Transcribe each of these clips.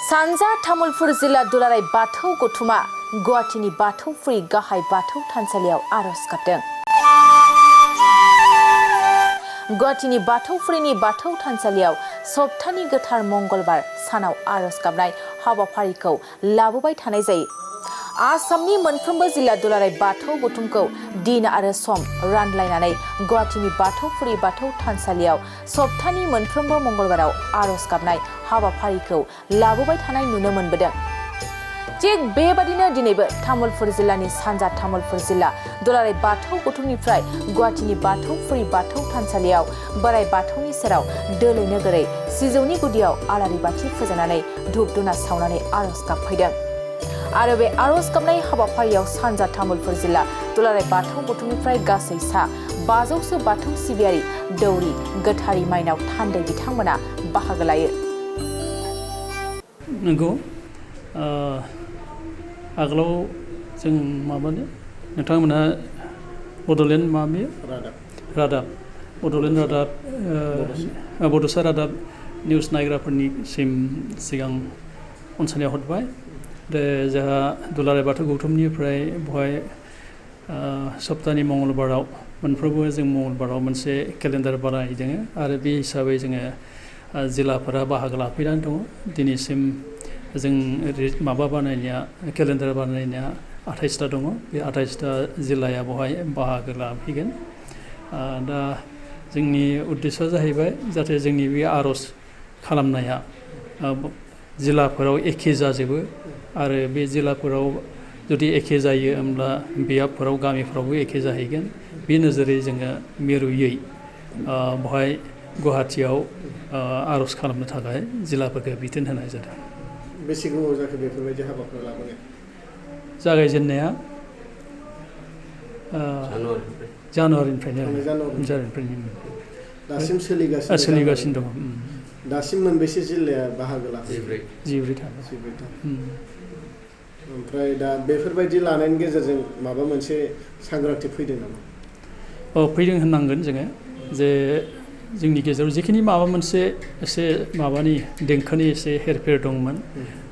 सानजा तामुलपुर जिल्ला दुलाराय बाथौ गौथुमा गुवाहाटीनि बाथौफुरि गाहाय बाथौ थानसालियाव आरज गाबदों। गुवाहाटीनि बाथौफुरिनि बाथौ थानसालियाव सप्तानि गोथार मंगलबार सानाव आरज गाबनाय हाबाफारिखौ लाबोबाय थानाय जायो। आसामनि मोनफ्रोमबो जिल्ला दुलाराय बाथौ गौथुमखौ दिन आरो सम रानलायनानै गुवाहाटीनि बाथौफुरि बाथौ थानसालियाव सप्तानि मोनफ्रोमबो मंगलबाराव आरज गाबनाय हाबाफारिखौ लाबोबाय थानाय नुनो मोनबोदों। थिग बेबादिनो दिनैबो तामुलपुर जिल्लानि सानजा तामुलपुर जिल्ला दुलाराय बाथौ गौथुमनिफ्राय गुवाहाटीनि बाथौफुरि बाथौ थानसालियाव बोराइ बाथौनि सेराव दोलै नोगोरै सिजौनि गुदियाव आलारि बाथि फोजोंनानै धुप धुना सावनानै आरज गाबफैदों। आरो बे आरज गाबनाय हाबाफारियाव सानजा तामुलपुर जिल्ला दुलाराय बाथौ गौथुमनिफ्राय गासै सा 500सो बाथौ सिबियारि दौरि गोथारि माइनाव थान्दै बिथांमोना बाहागो लायो। नंगौ आगोलाव जों माबानो नोंथांमोनहा बड'लेण्ड माबे रादाब बड'लेण्ड रादाब बड'सा रादाब निउस नायग्राफोरनिसिम सिगां अनसायनाय हरबाय। जोंहा दुलाराय बाथौ गौथुमनिफ्राय बेवहाय सप्तानि मंगलबाराव मोनफ्रोमबो जों मंगलबाराव मोनसे केलेन्डार बानायदों आरो बे हिसाबै जोङो जिल्लाफोरा बाहागो लाफैनानै दङ। दिनैसिम जों माबा बानायनाया केलेन्डार बानायनाया 28टा दङ। बे 28टा जिल्लाया बेवहाय बाहागो लाफैगोन। दा जोंनि उद्देश्यआ जाहैबाय जाहाथे जोंनि बे आर'ज खालामनाया जिल्लाफोराव एखे जाजोबो आरो बे जिल्लाफोराव जुदि एखे जायो होमब्ला बियाबफोराव गामिफोरावबो एखे जाहैगोन। बे नोजोरै जोङो मिरुयै बेवहाय गुवाहाटीयाव आर'ज खालामनो थाखाय जिल्लाफोरखौ बिथोन होनाय जादों। बेसे गोबाव जाखो बेफोरबायदि हाबाफोर लाबोनाय? जागायजेननाया जानुवारिनिफ्रायनो दासिम सोलिगासिनो दङ। दासिम मोनबेसे जिल्लाया बाहागो लाफैयो? 14 था। ओमफ्राय दा बेफोरबायदि लानायनि गेजेरजों माबा मोनसे सांग्रांथि फैदों नामा? फैदों होननांगोन जोङो जे जोंनि गेजेराव जिखिनि माबा मोनसे एसे माबानि देंखोनि एसे हेरफेर दंमोन,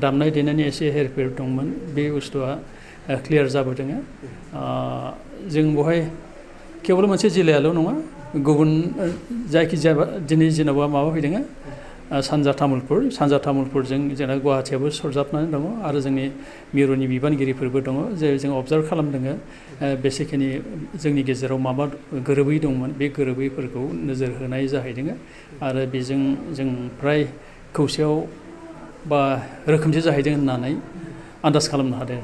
दामनाय देनायनि एसे हेरफेर दंमोन, बे बुस्थुआ क्लियार जाबोदों। जों बेवहाय केवल मोनसे जिल्लायाल' नङा, गुबुन जायखिजाया दिनै जेनेबा माबा फैदों सानजा तामुलपुरजों जोंना गुवाहाटीयाबो सरजाबनानै दङ आरो जोंनि मिरुनि बिबानगिरिफोरबो दङ। जे जों अबजार्भ खालामदों बेसेखिनि जोंनि गेजेराव माबा गोरोबै दंमोन, बे गोरोबैफोरखौ नोजोर होनाय जाहैदों आरो बेजों जों फ्राय खौसेयाव बा रोखोमसे जाहैदों होननानै आन्दाज खालामनो हादों।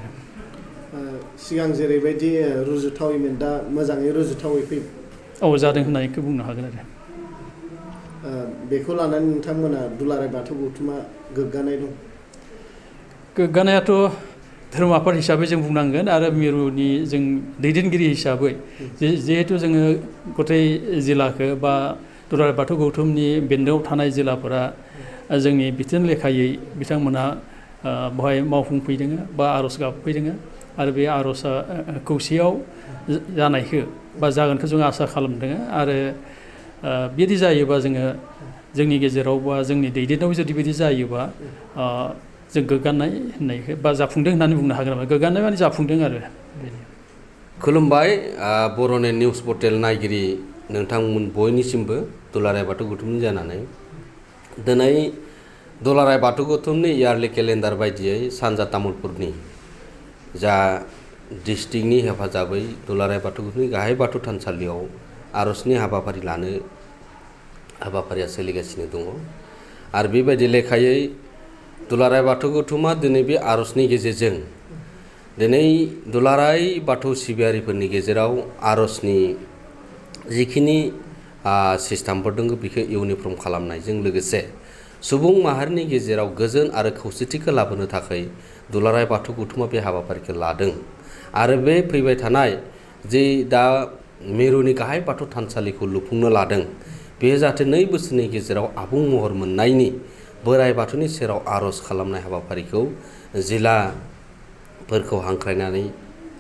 सिगां जेरैबायदि रुजुथावैमोन दा मोजाङै रुजुथावै फैयो? जादों होननानै बुंनो हागोन आरो। बेखौ लानानै नोंथांमोना दुलाराय बाथौ गौथुमा गोग्गानाय दं? गोग्गानायाथ' धोरोम आफाद हिसाबै जों बुंनांगोन आरो मिरुनि जों दैदेनगिरि हिसाबै जिहेथु जोङो गथाय जिल्लाखौ बा दुलाराय बाथौ गौथुमनि बेन्दोआव थानाय जिल्लाफोरा जोंनि बिथोन लेखायै बिथांमोना बेवहाय मावफुंफैदों बा आर'ज गाबफैदों आरो बे आर'जआ खौसेयाव जानायखौ बा जागोनखौ जों आसा खालामदों आरो बिदि जायोबा जोङो जोंनि गेजेराव बा जोंनि दैदेननायाव जुदि बिदि जायोबा जों गोग्गानाय होननायखौ बा जाफुंदों होननानै बुंनो हागोन आरो। गोग्गानाय माने जाफुंदों आरो। खुलुमबाय बर'नि निउस पर्टेल नायगिरि नोंथांमोन बयनिसिमबो दुलाराय बाथौ गौथुमनि जानानै दिनै दुलाराय बाथौ गौथुमनि इयारलि केलेन्डार बायदियै सानजा तामुलपुरनि जा डिस्ट्रिक्टनि हेफाजाबै दुलाराय बाथौ गौथुमनि गाहाय बाथौ थानसालियाव आर'जनि हाबाफारिया सोलिगासिनो दङ आरो बेबायदि लेखायै दुलाराय बाथौ गौथुमा दिनै बे आर'जनि गेजेरजों दिनै दुलाराय बाथौ सिबियारिफोरनि गेजेराव आर'जनि जिखिनि सिस्टेमफोर दङ बेखौ इउनिफर्म खालामनायजों लोगोसे सुबुं माहारिनि गेजेराव गोजोन आरो खौसेथिखौ लाबोनो थाखाय दुलाराय बाथौ गौथुमा बे हाबाफारिखौ लादों आरो बे फैबाय थानाय जि दा मिरुनि गाहाय बाथौ थानसालिखौ लुफुंनो लादों बे जाहाथे 2 बोसोरनि गेजेराव आबुं महर मोननायनि बोराइ बाथौनि सेराव आर'ज खालामनाय हाबाफारिखौ जिल्लाफोरखौ हांख्रायनानै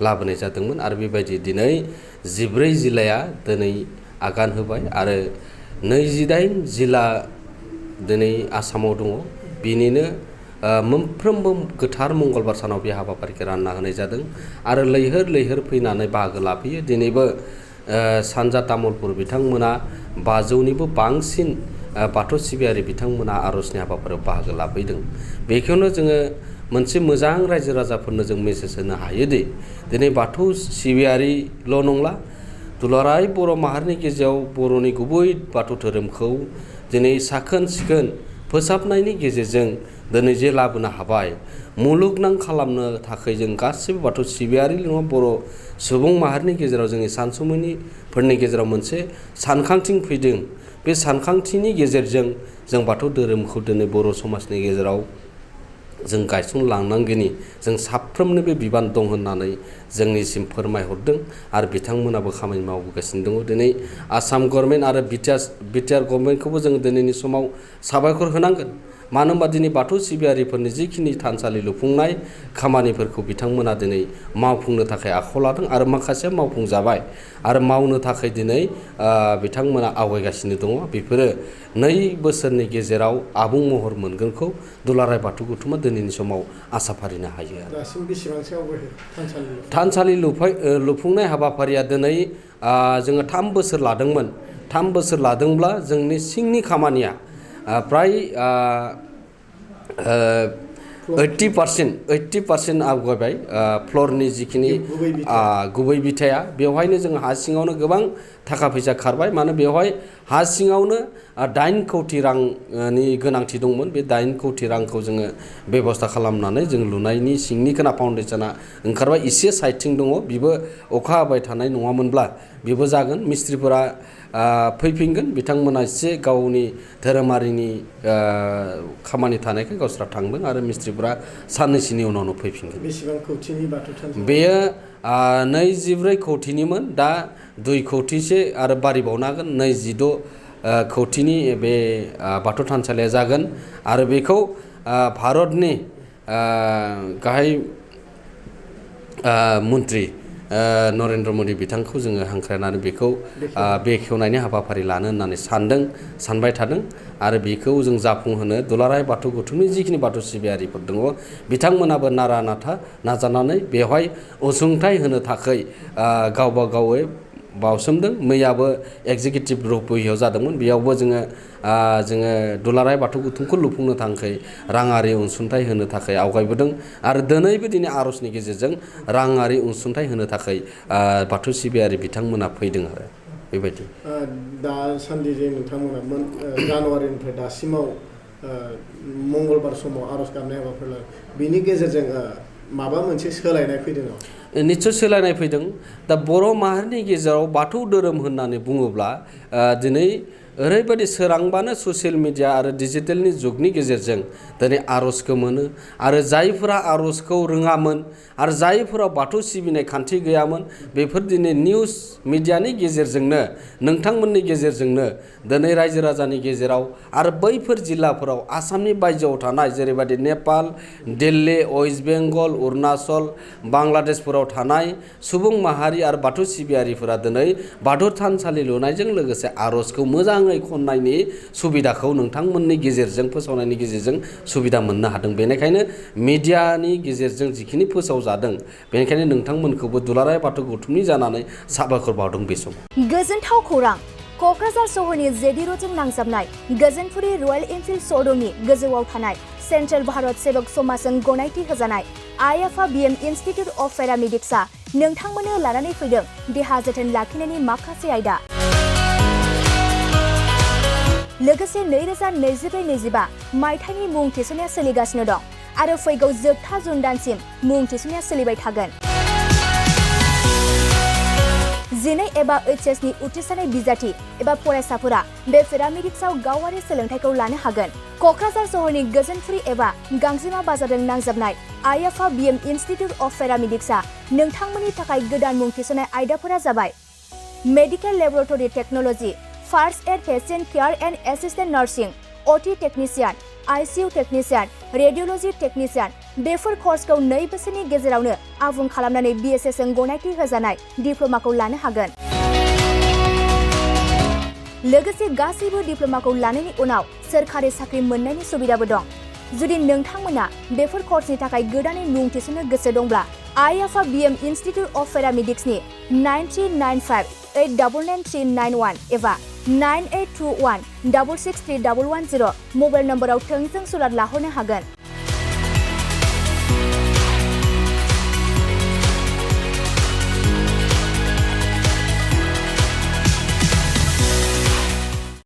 लाबोनाय जादोंमोन आरो बेबायदि दिनै 14 जिल्लाया दिनै आगान होबाय आरो 28 जिल्ला दिनै आसामाव दङ। बिनिनो मोनफ्रोमबो गोथार मंगलबार सानाव बे हाबाफारिखौ रानना होनाय जादों आरो लैहोर लैहोर फैनानै बाहागो लाफैयो। दिनैबो सानजा तामुलपुर बिथांमोना 500निबो बांसिन बाथौ सिबियारि बिथांमोना आर'जनि हाबाफारियाव बाहागो लाफैदों। बेखौनो जोङो मोनसे मोजां रायजो राजाफोरनो जों मेसेज होनो हायोदि दिनै बाथौ सिबियारिल' नंला, दुलाराय बर' माहारिनि गेजेराव बर'नि गुबै बाथौ धोरोमखौ दिनै साखोन सिखोन फोसाबनायनि गेजेरजों दिनै जे लाबोनो हाबाय, मुलुगनां खालामनो थाखाय जों गासिबो बाथौ सिबियारिल' नङा, बर' सुबुं माहारिनि गेजेराव जोंनि सानसुमैनिफोरनि गेजेराव मोनसे सानखांथि फैदों। बे सानखांथिनि गेजेरजों जों बाथौ धोरोमखौ दिनै बर' समाजनि गेजेराव जों गायसनलांनांगौनि जों साफ्रोमनोबो बिबान दं होननानै जोंनिसिम फोरमायहरदों आरो बिथांमोनाबो खामानि मावबोगासिनो दङ। दिनै आसाम गभर्नमेन्ट आरो बिटिआर गभर्नमेन्टखौबो जों दिनैनि समाव साबायखर होनांगोन। मानो होनबा दिनै बाथौ सिबियारिफोरनि जिखिनि थानसालि लुफुंनाय खामानिफोरखौ बिथांमोना दिनै मावफुंनो थाखाय आखायाव लादों आरो माखासेया मावफुंजाबाय आरो मावनो थाखाय दिनै बिथांमोना आवगायगासिनो दङ। बेफोरो 2 बोसोरनि गेजेराव आबुं महर मोनगोनखौ दुलाराय बाथौ गौथुमा दिनैनि समाव आसा फारिनो हायो। दासिम बेसेबांसो आवगायखो थानसालि लुफुंनाय हाबाफारिया दिनै जोङो 3 बोसोर लादोंमोन। 3 बोसोर लादोंब्ला जोंनि सिंनि खामानिया प्राय 80% आवगायबाय। फ्लरनि जिखिनि गुबै बिथाया बेवहायनो जों हा सिङावनो गोबां थाखा फैसा खारबाय। मानो बेवहाय हा सिङावनो 8 कौटि रांनि गोनांथि दंमोन। बे 8 कौटि रांखौ जोङो बेबस्था खालामनानै जों लुनायनि सिंनि खोना फाउन्डेसना ओंखारबाय। एसे साइडथिं दङ, बेबो अखा हाबाय थानाय नङामोनब्ला बेबो जागोन। मिस्ट्रिफोरा फैफिनगोन, बिथांमोना एसे गावनि धोरोमारिनि खामानि थानायखाय गावस्रा थांदों आरो मिस्ट्रिफोरा साननैसोनि उनावनो फैफिनगोन। बेसेबां कौटिनि बाथौ थानसालि? बेयो 24 कौटिनिमोन, दा 2 कौटिसो आरो बारिबावनो हागोन। 26 कौटिनि बे बाथौ थानसालिया जागोन आरो बेखौ भारतनि गाहाय मन्त्रि नरेन्द्र मदि बिथांखौ जोङो हांख्रायनानै बेखौ बेखेवनायनि हाबाफारि लानो होननानै सानबाय थादों आरो बेखौ जों जाफुंहोनो दुलाराय बाथौ गौथुमनि जिखिनि बाथौ सिबियारिफोर दङ बिथांमोनाबो नारा नाथा नाजानानै बेवहाय अनसुंथाइ होनो थाखाय गावबा गावै बावसोमदों। मैयाबो एगजिकिउटिभ रौपहियाव जादोंमोन, बेयावबो जोङो दुलाराय बाथौ गौथुमखौ लुफुंनो थाखाय राङारि अनसुंथाइ होनो थाखाय आवगायबोदों आरो दिनै आर'जनि गेजेरजों राङारि अनसुंथाइ होनो थाखाय बाथौ सिबियारि बिथांमोना फैदों आरो बेबायदि। दासान्दि जे नोंथांमोना जानुवारिनिफ्राय दासिमाव मंगलबार समाव आर'ज गाबनाय हाबाफारि लादों, बेनि गेजेरजों माबा मोनसे सोलायनाय फैदों नामा? निस्सय सोलायनाय फैदों। दा बर' माहारिनि गेजेराव बाथौ धोरोम होननानै बुङोब्ला दिनै ओरैबायदि सोरांबानो ससियेल मिडिया आरो डिजिटेलनि जुगनि गेजेरजों दिनै आर'जखौ मोनो आरो जायफोरा आर'जखौ रोङामोन आरो जायफोरा बाथौ सिबिनाय खान्थि गैयामोन बेफोर दिनै निउस मिडियानि गेजेरजोंनो नोंथांमोननि गेजेरजोंनो दिनै रायजो राजानि गेजेराव आरो बैफोर जिल्लाफोराव आसामनि बायजोआव थानाय जेरैबायदि नेपाल, दिल्ली, वेस्ट बेंगल, अरुणाचल, बांलादेशफोराव थानाय सुबुं माहारि आरो बाथौ सिबियारिफोरा दिनै बाथौ थानसालि लुनायजों लोगोसे आर'जखौ मोजाङै खन्नायनि सुबिदाखौ नोंथांमोननि गेजेरजों फोसावनायनि गेजेरजों सुबिदा मोननो हादों। बेनिखायनो मिडियानि गेजेरजों जिखिनि फोसावजादों बेनिखायनो नोंथांमोनखौबो दुलाराय बाथौ गौथुमनि जानानै साबायखर बावदों बे समाव। गोजोनथाव खौरां, क'क्राझार सहरनि जेडि र'डजों नांजाबनाय गोजोनपुरि रयेल एनफिल्ड श'रुमनि गोजौआव थानाय सेन्ट्रेल भारत सेबक समाजजों गनायथि होजानाय IFABM इन्स्टिटिउट अफ पेरामेडिक्सआ नोंथांमोननो लानानै फैदों देहा जोथोन लाखिनायनि माखासे आयदा। लोगोसे 2024-25 मायथाइनि मुं थिसननाया सोलिगासिनो दं आरो फैगौ जोबथा जुन दानसिम मुं थिसननाया सोलिबाय थागोन। 12 एबा HS नि उथ्रिसारनाय बिजाथि एबा फरायसाफोरा बे पेरामेडिक्सआव गावारि सोलोंथाइखौ लानो हागोन। क'क्राझार सहरनि गोजोनपुरि एबा गांजिमा बाजारजों नांजाबनाय IFABM इन्स्टिटिउट अफ पेरामेडिक्सआ नोंथांमोननि थाखाय गोदान मुं थिसननाय आयदाफोरा जाबाय medical laboratory technology, first aid patient care and assistant nursing, OT technician, ICU technician, radiology technician. Before कर्सखौ 2 बोसोरनि गेजेरावनो आबुं खालामनानै BSS जों गनायथि होजानाय डिप्ल'माखौ लानो हागोन। लोगोसे गासैबो डिप्ल'माखौ लानायनि उनाव सोरखारि साख्रि मोननायनि सुबिदाबो दं। जुदि नोंथांमोना बेफोर कर्सनि थाखाय गोदानै मुं थिसननो गोसो दंब्ला आइ-आफा BM इनस्टिट्युट अफ पेरामेडिक्सनि 9395899391 एबा 9821663110 मबाइल नम्बराव थोंजों सुलाद लाहरनो हागोन।